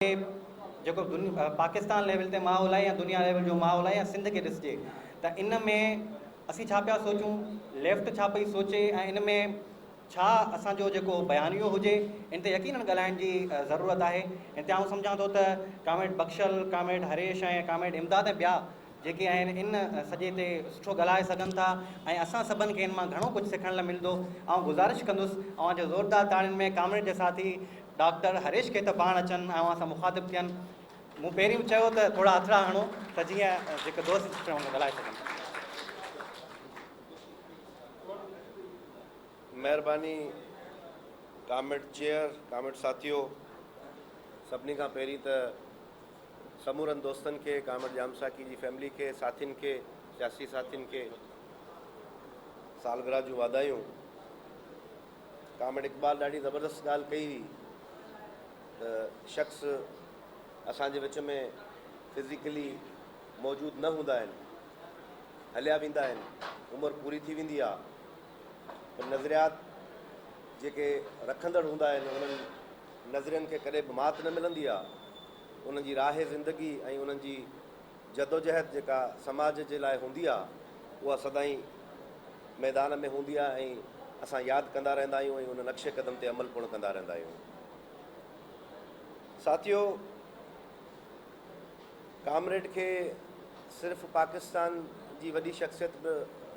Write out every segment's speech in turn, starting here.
جيڪو پاڪستان ليول تي ماحول آهي يا دنيا ليول جو ماحول آهي يا سنڌ کي ڏسجي ته ان ۾ اسين ڇا پيا سوچون، ليفٽ ڇا پئي سوچي ۽ ان ۾ ڇا اسان جو جيڪو بيانيو هجي ان تي يقينن ڳالهائڻ جي ضرورت آهي. ان تي آئون سمجهان ٿو ته comrade Bakhshal, comrade Harish ۽ comrade Imdad ۽ ٻيا جيڪي آهن ان سڄي تي سٺو ڳالهائي سگهن ٿا ۽ اسان سڀن کي ان مان گهڻو ڪجهه سکڻ لاء ملندو. آئون گذارش ڪندس اوهان جي زوردار تاڙين ۾ ڪامريڊ جي ساٿي ڊاڪٽر هريش کي ته پاڻ اچن ۽ اوهان سان مخاطب ٿين. مون پهرين به چيو ته ٿورا هٿڙا هڻو ته جيئن جيڪي دوست سٺي نموني ڳالهائي سگهن. مهرباني ڪامريڊ چيئر، ڪامريڊ ساٿيو، سڀني کان پهرين ته سمورن دوستن کي، ڪامريڊ ڄام ساقي جي فيملي کي، ساٿين کي، سياسي ساٿين کي سالگرهه جون واڌايون. ڪامريڊ اقبال ڏاڍي زبردست ڳالهه ڪئي هئي ته شخص اسان جي وچ ۾ فزيڪلي موجود نه هوندا آهن، هليا ويندا آهن، عمر پوري ٿي ويندي آهي پر نظريات جيڪي رکندڙ هوندا آهن انهن نظرين کي ڪڏهن به مات نه ملندي آهي. انهن جي راهه زندگي ۽ انهن جي جدوجهد جيڪا سماج جي لاء هوندي آ اها سدائين ميدان ۾ هوندي آ ۽ اسان ياد ڪندا رهندا آهيون ۽ ان نقش قدم تي عمل پڻ ڪندا رهندا آهيون. ساٿيو! ڪامريڊ کي صرف پاڪستان جي وڏي شخصيت به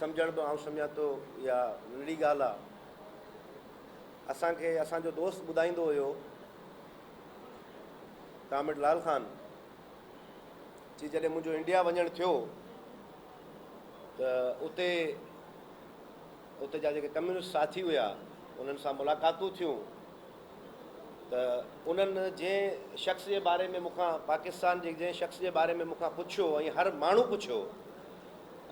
سمجهڻ به آئون سمجهان ٿو اها ننڍڙي ڳالهه آ. اسان کي اسان جو دوست ٻڌائيندو هيو ڪامريڊ لال خان چي جڏهن منهنجو انڊيا وڃڻ ٿيو ته اتي اتي جا جيڪي ڪميونسٽ ساٿي هيا انهن سان ملاقاتون ٿيون ته انهن جنهن شخص جي باري ۾ مون کان پاڪستان جي جنهن شخص جي باري ۾ مون کان پڇيو ۽ هر ماڻهو پڇيو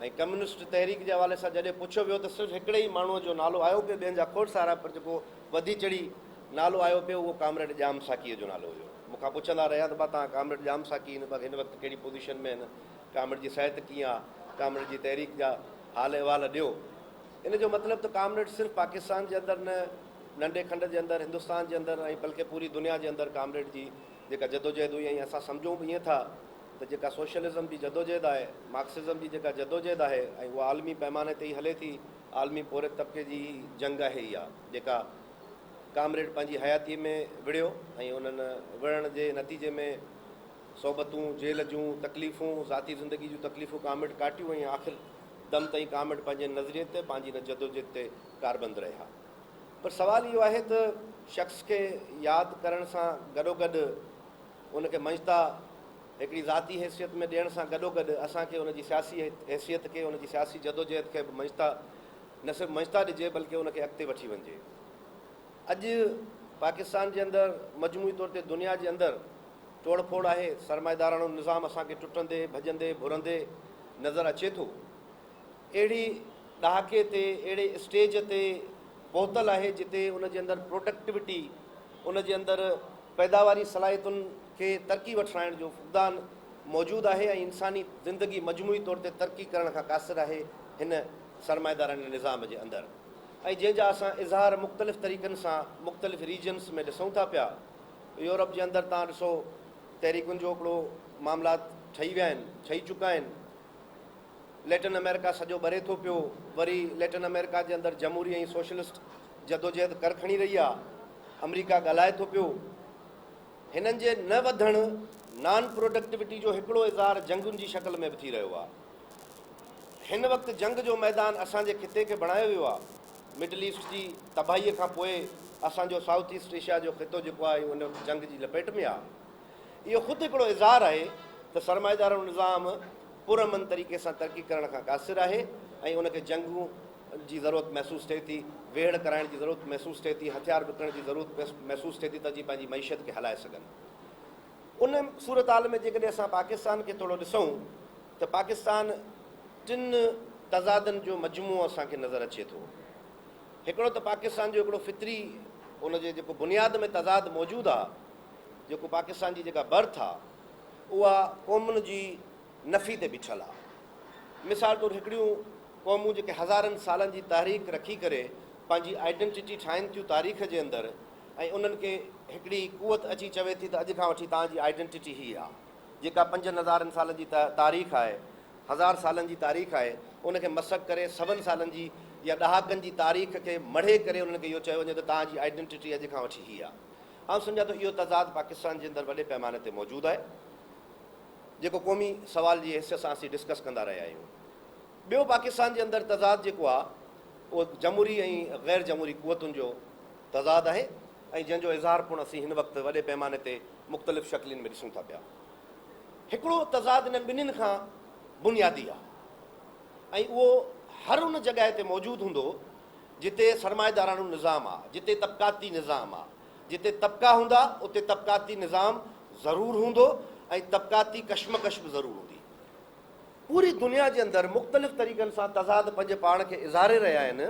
۽ ڪميونسٽ تحريڪ جي حوالي سان جڏهن پڇيو ويو ته صرف هڪڙي ئي ماڻهوء جو نالو آيو پيو ٻين جا کوڙ سارا پر جيڪو وڌي چڙهي نالو آيو پيو اهو ڪامريڊ ڄام ساقيء جو نالو هيو. مون کان پڇندا رهيا ته ڀا توهان ڪامريڊ ڄام ساقي هن وقت ڪهڙي پوزيشن ۾ آهن، ڪامريڊ جي صحت ڪيئن آ، ڪامريڊ جي تحريڪ جا حال احوال ڏيو. ان جو مطلب ته ڪامريڊ صرف پاڪستان جي اندر نه ننڍي کنڊ جي اندر، هندستان جي اندر ۽ بلڪه پوري دنيا جي اندر ڪامريڊ جي جيڪا جدوجهد هئي ۽ اسان سمجهون به ائين ٿا ته جيڪا سوشلزم جي جدوجهد آهي، مارڪسزم جي جيڪا جدوجهد آهي ۽ اها عالمي پئماني تي ئي هلي ٿي، عالمي پورهيت طبقي جي ئي جنگ آهي اها جيڪا ڪامريڊ پنهنجي حياتيء ۾ وڙهيو ۽ انهن وڙهڻ جي نتيجي ۾ صحبتون، جيل جون تڪليفون، ذاتي زندگي جون تڪليفون ڪامريڊ ڪاٽيون ۽ آخر دم تائين ڪامريڊ پنهنجي نظريي تي، پنهنجي ان جدوجهد تي ڪاربند رهيا. پر سوال اهو آهي ته شخص کي ياد ڪرڻ سان گڏوگڏ ان کي مڃتا هڪڙي ذاتي حيثيت ۾ ڏيڻ سان گڏوگڏ اسان کي ان جي سياسي حيثيت کي، ان جي سياسي جدوجهد کي به مڃتا نه صرف مڃتا ڏجي بلڪه ان کي اڳتي وٺي وڃجي. اڄ پاڪستان جي اندر مجموعي طور تي دنيا جي اندر ٽوڙ ڦوڙ آهي، سرمائيداراڻو نظام اسان کي ٽٽندي، ڀڄندي، ڀرندي نظر اچي ٿو. اهڙي ڏهاڪي تي، اهڙي اسٽيج تي پهتل آهي جتي ان جي اندر پروڊڪٽوٽي، ان جي اندر پيداواري صلاحيتن کي ترقي وٺرائڻ جو فقدان موجود آهي ۽ انساني زندگي مجموعي طور تي ترقي ڪرڻ کان قاصر آهي هن سرمائيداراڻي نظام جي اندر ۽ جنهن جا اسان اظهار مختلف طريقن سان مختلف ريجنس ۾ ڏسون ٿا پيا. يورپ جي اندر توهان ڏسو تحريڪن جو هڪڙو معاملات ٺهي ويا آهن، ٺهي چڪا آهن. ليٽن آمريڪا سڄو ٻري ٿو پيو، وري ليٽن آمريڪا جي اندر جمهوري ۽ سوشلسٽ جدوجهد ڪر کڻي رهي آ، آمريڪا ڳالهائي ٿو پيو. هنن جي نه وڌڻ، نان پروڊڪٽوٽي جو هڪڙو اظهار جنگن جي شڪل ۾ به ٿي رهيو آ. هن وقت جنگ جو ميدان اسان جي خطي کي بڻايو ويو آ. مڊل ايسٽ جي تباهيء کان پوء اسان جو سائوٿ ايسٽ ايشيا جو خطو جيڪو آهي اهو هن وقت جنگ جي لپيٽ ۾ آ. اهو خود هڪڙو اظهار آهي ته سرمائيداراڻو نظام پرامن طريقي سان ترقي ڪرڻ کان قاصر آهي ۽ ان کي جنگون جي ضرورت محسوس ٿئي ٿي، ويڙهه ڪرائڻ جي ضرورت محسوس ٿئي ٿي، هٿيار وڪڻڻ جي ضرورت محسوس ٿئي ٿي ته جيئن پنهنجي معيشت کي هلائي سگهن. ان صورتحال ۾ جيڪڏهن اسان پاڪستان کي ٿورو ڏسون ته پاڪستان ٽن تضادن جو مجموعو اسان کي نظر اچي ٿو. هڪڙو ته پاڪستان جو هڪڙو فطري ان جي جيڪو بنياد ۾ تضاد موجود آ، جيڪو پاڪستان جي جيڪا برٿ آ اها قومن جي نفي تي بيٺل آ. مثال طور هڪڙيون قومون جيڪي هزارن سالن جي تاريخ رکي ڪري پنهنجي آئيڊنٽيٽي ٺاهين ٿيون تاريخ جي اندر ۽ انهن کي هڪڙي قوت اچي چوي ٿي ته اڄ کان وٺي توهان جي آئيڊنٽيٽي هي آ، جيڪا پنجن هزارن سالن جي تاريخ آهي، هزار سالن جي تاريخ آهي، ان کي مسخ ڪري سون سالن جي يا ڏهاڪن جي تاريخ کي مڙهي ڪري انهن کي اهو چيو وڃي ته توهان جي آئيڊنٽيٽي اڄ کان وٺي هي آ. آئون سمجهان ٿو اهو تضاد پاڪستان جي اندر وڏي پئماني تي موجود آهي، جيڪو قومي سوال جي حيثيت سان اسين ڊسڪس ڪندا رهيا آهيون. ٻيو پاڪستان جي اندر تضاد جيڪو آ اهو جمهوري ۽ غير جمهوري قوتن جو تضاد آهي ۽ جنهن جو اظهار پڻ اسين هن وقت وڏي پئماني تي مختلف شڪلين ۾ ڏسون ٿا پيا. هڪڙو تضاد انهن ٻنهين کان بنيادي آ ۽ اهو هر ان جڳهه تي موجود هوندو جتي سرمائيداراڻو نظام آ، جتي طبقاتي نظام آ. جتي طبقا هوندا اتي طبقاتي نظام ضرور هوندو ۽ طبقاتي ڪشمڪش به ضرور هوندي. پوري دنيا جي اندر مختلف طريقن سان تضاد پنهنجي پاڻ کي اظهاري رهيا آهن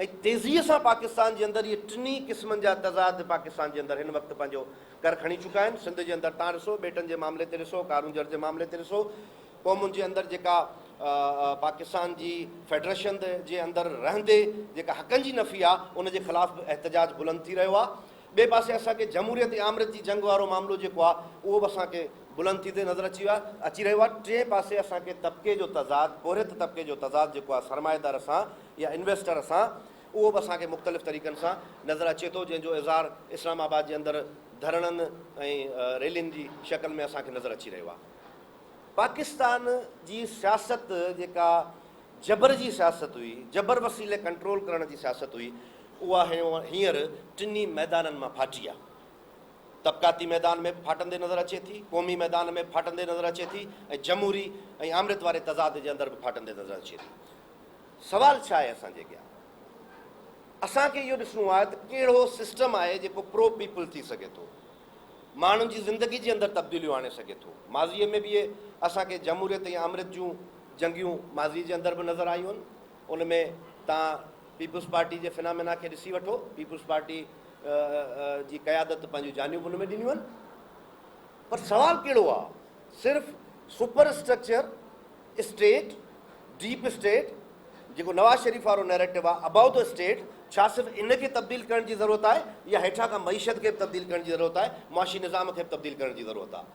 ۽ تيزيء سان پاڪستان جي اندر اهي ٽنهي قسمن جا تضاد پاڪستان جي اندر هن وقت پنهنجو ڪر کڻي چڪا آهن. سنڌ جي اندر تان ڏسو، ٻيٽن جي معاملي تي ڏسو، ڪارونجهر جي معاملي تي ڏسو، قومن جي اندر جيڪا پاڪستان جي فيڊريشن جي اندر رهندي جيڪا حقن جي نفي آهي ان جي خلاف به احتجاج بلند ٿي رهيو آهي. ٻئي پاسي اسان کي جمهوريت ۽ آمريت جي جنگ وارو معاملو جيڪو آهي اهو به اسان کي بلند ٿيندي نظر اچي ويو آهي اچي رهيو آهي. ٽئين پاسي اسان کي طبقي جو تضاد، پورهيت طبقي جو تضاد جيڪو آهي سرمائيدار سان يا انويسٽر سان اهو به اسان کي مختلف طريقن سان نظر اچي ٿو جنهن جو اظهار اسلام آباد جي اندر ڌرڻن ۽ ريلين جي شڪل ۾ اسان کي نظر اچي رهيو آهي. پاڪستان جي سياست جيڪا جبر جي سياست هئي، جبر وسيلي ڪنٽرول ڪرڻ جي سياست هئي، اها هينئر ٽنهي ميدانن مان ڦاٽي آهي. طبقاتي ميدان ۾ به ڦاٽندي نظر اچي ٿي، قومي ميدان ۾ به ڦاٽندي نظر اچي ٿي ۽ جمهوري ۽ آمريت واري تضاد جي اندر به ڦاٽندي نظر اچي ٿي. سوال ڇا آهي اسان جي اڳيان؟ اسان کي اهو ڏسڻو آهي ته ڪهڙو سسٽم آهي جيڪو پرو پيپل ٿي سگهي ٿو، ماڻهن جي زندگي جي اندر تبديليون آڻي سگهي ٿو. ماضيء ۾ به اهي اسان کي جمهوريت ۽ آمريت جون جنگيون ماضيء جي اندر به نظر آيون آهن. ان ۾ توهان پيپلز پارٽي جي فنامينا کي ڏسي وٺو. پيپلز پارٽي جي قيادت پنهنجون جانيون به ان ۾ ڏنيون آهن. پر سوال ڪهڙو آهي؟ صرف super structure, state, deep state, جيڪو نواز شريف وارو نيريٽو آهي ابائو the state, ڇا صرف ان کي تبديل ڪرڻ جي ضرورت آهي يا هيٺان کان معيشت کي به تبديل ڪرڻ جي ضرورت آهي، معاشي نظام کي به تبديل ڪرڻ جي ضرورت آهي.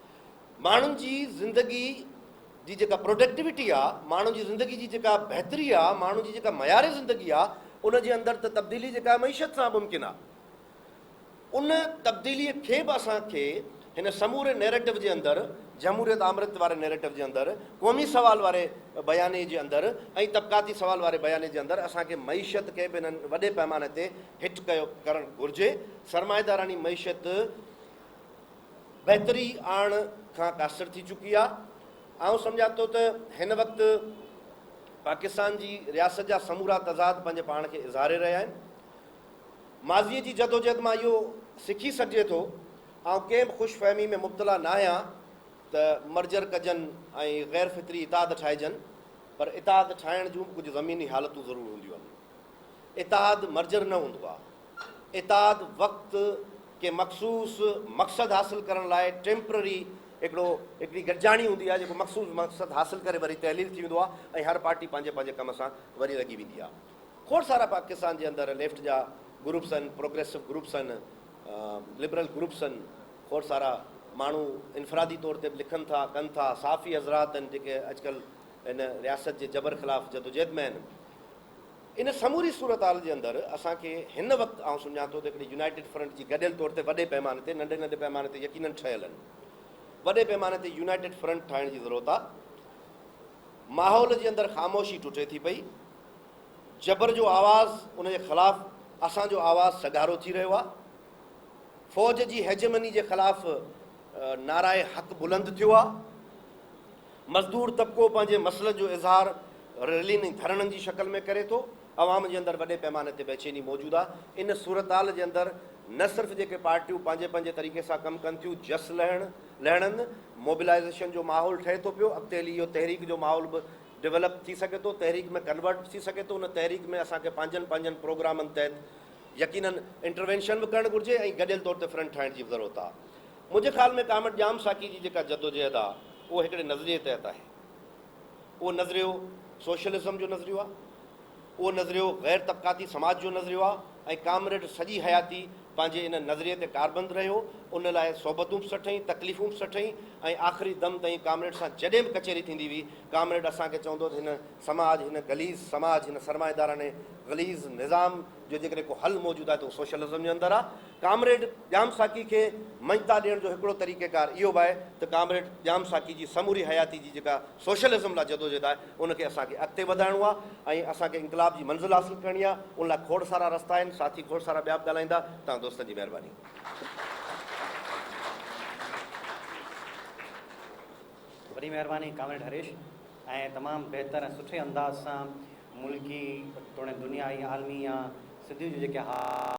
ماڻهن جي زندگي جي جيڪا پروڊڪٽيوٽي آهي، ماڻهن جي زندگي جي جيڪا بهتري آهي، ماڻهن جي جيڪا معيار زندگي آهي، ان جي اندر ته تبديلي جيڪا آهي معيشت سان ممڪن آهي. ان تبديليء کي به اسان کي هن سموري نيريٽو جي اندر، جمهوريت آمريت واري نيريٽو جي اندر، قومي سوال واري بيانيي جي اندر ۽ طبقاتي سوال واري بيانيي جي اندر اسان کي معيشت کي به انهن وڏي پئماني تي هٽ ڪيو ڪرڻ گهرجي. سرمائيداراڻي معيشت بهتري آڻڻ کان قاصر ٿي چڪي آهي. آئون سمجهان ٿو ته هن وقت پاڪستان جي رياست جا سمورا تضاد پنهنجي پاڻ کي اظهاري رهيا آهن. ماضيء جي جدوجهد مان اهو سکي سگهجي ٿو، آئون ڪنهن به خوش فهمي ۾ مبتلا ناهيان ته مرجر ڪجن ۽ غير فطري اتحاد ٺاهجن، پر اتحاد ٺاهڻ جون به ڪجهه زميني حالتون ضرور هونديون آهن. اتحاد مرجر نه هوندو آهي. اتحاد وقت ڪنهن مخصوص مقصد حاصل ڪرڻ لاء ٽيمپرري هڪڙو هڪڙي گڏجاڻي هوندي آهي جيڪو مخصوص مقصد حاصل ڪري وري تحليل ٿي ويندو آهي ۽ هر پارٽي پنهنجي پنهنجي ڪم سان وري لڳي ويندي آهي. کوڙ سارا پاڪستان جي اندر ليفٽ جا گروپس آهن، پروگريسو گروپس آهن، لبرل گروپس آهن، کوڙ سارا ماڻهو انفرادي طور تي به لکن ٿا، ڪن ٿا، صحافي حضرات آهن جيڪي اڄڪلهه هن رياست جي جبر خلاف جدوجهد ۾ آهن. ان سموري صورتحال جي اندر اسان کي هن وقت آئون سمجهان ٿو ته هڪڙي يونائيٽيڊ فرنٽ جي گڏيل طور تي وڏي پئماني تي، ننڍي ننڍي پئماني تي يقينن ٺهيل آهن، وڏي پئماني تي يونائيٽيڊ فرنٽ ٺاهڻ جي ضرورت آهي. ماحول جي اندر خاموشي ٽٽي ٿي پئي. جبر جو آواز ان جي خلاف اسان جو آواز سگهارو ٿي رهيو آهي. فوج جي هيجمني جي خلاف نعرائي حق بلند ٿيو آهي. مزدور طبقو پنهنجي مسئلن جو اظهار ريلين ۽ ڌرڻن جي شڪل ۾ ڪري ٿو. عوام جي اندر وڏي پئماني تي بيچيني موجود آهي. ان صورتحال جي اندر نه صرف جيڪي پارٽيون پنهنجي پنهنجي طريقي سان ڪم ڪن ٿيون، جس لهڻ لهڻن، موبلائيزيشن جو ماحول ٺهي ٿو پيو، اڳتي هلي اهو تحريڪ جو ماحول به ڊولپ ٿي سگهي ٿو، تحريڪ ۾ ڪنورٽ به ٿي سگهي ٿو، ان تحريڪ ۾ اسان کي پنهنجن پنهنجن پروگرامن تحت يقينن انٽروينشن به ڪرڻ گهرجي ۽ گڏيل طور تي فرنٽ ٺاهڻ جي به ضرورت آهي. منهنجي خيال ۾ ڪامريڊ ڄام ساقي جي جيڪا جدوجهد آهي اهو هڪڙي نظريي تحت آهي. اهو نظريو سوشلزم جو نظريو آهي، اهو نظريو غير طبقاتي سماج جو نظريو آهي ۽ ڪامريڊ سڄي حياتي پنهنجي ان نظريي تي ڪاربند رهيو، ان لاء صحبتون به سٺئين، تڪليفون به سٺئين ۽ آخري دم تائين ڪامريڊ سان جڏهن به ڪچهري ٿيندي هئي، ڪامريڊ اسان کي چوندو ته هن سماج، هن غليظ سماج، هن سرمائيدارانه غليظ نظام جو جيڪڏهن ڪو حل موجود آهي ته اهو سوشلزم جي اندر آهي. ڪامريڊ ڄام ساقي کي مڃتا ڏيڻ جو هڪڙو طريقيڪار اهو به آهي ته ڪامريڊ ڄام ساقي جي سموري حياتي جي جيڪا سوشلزم لاء جدوجهد آهي ان کي اسان کي اڳتي وڌائڻو آهي ۽ اسان کي انقلاب جي منزل حاصل ڪرڻي آهي ان لاء کوڙ سارا رستا آهن ساٿي کوڙ سارا ٻيا به ڳالهائيندا توهان دوستن جي مهرباني. وڏي مهرباني ڪامريڊ هريش ۽ تمام بهتر ۽ سٺي انداز سان ملڪي توڻي دنيائي عالمي يا صديون جون جيڪي